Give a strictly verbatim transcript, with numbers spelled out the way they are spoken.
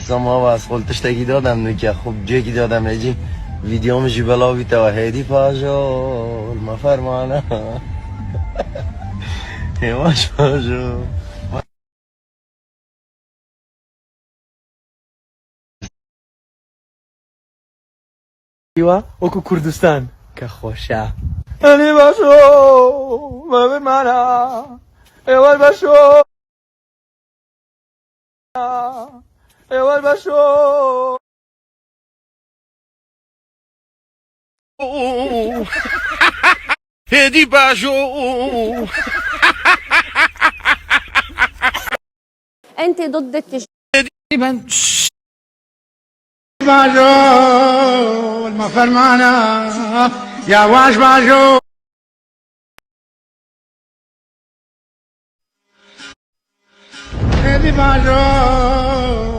Sama va ez qol tiştekî dadem nike, xwe cêkî dadem hêcî. Vîdeo min jî belav bîtewe, hêdî pajo, ma fermana. Hêwaş pajo. Wa wekû Kurdistan ke xweş e. Elî başo, me bi mana. Êwar başo. Êwar başo. Hêdî bajo. Entê dot dettiş. Ben. Bajo, ma fermana, yavaş bajo. Hêdî bajo.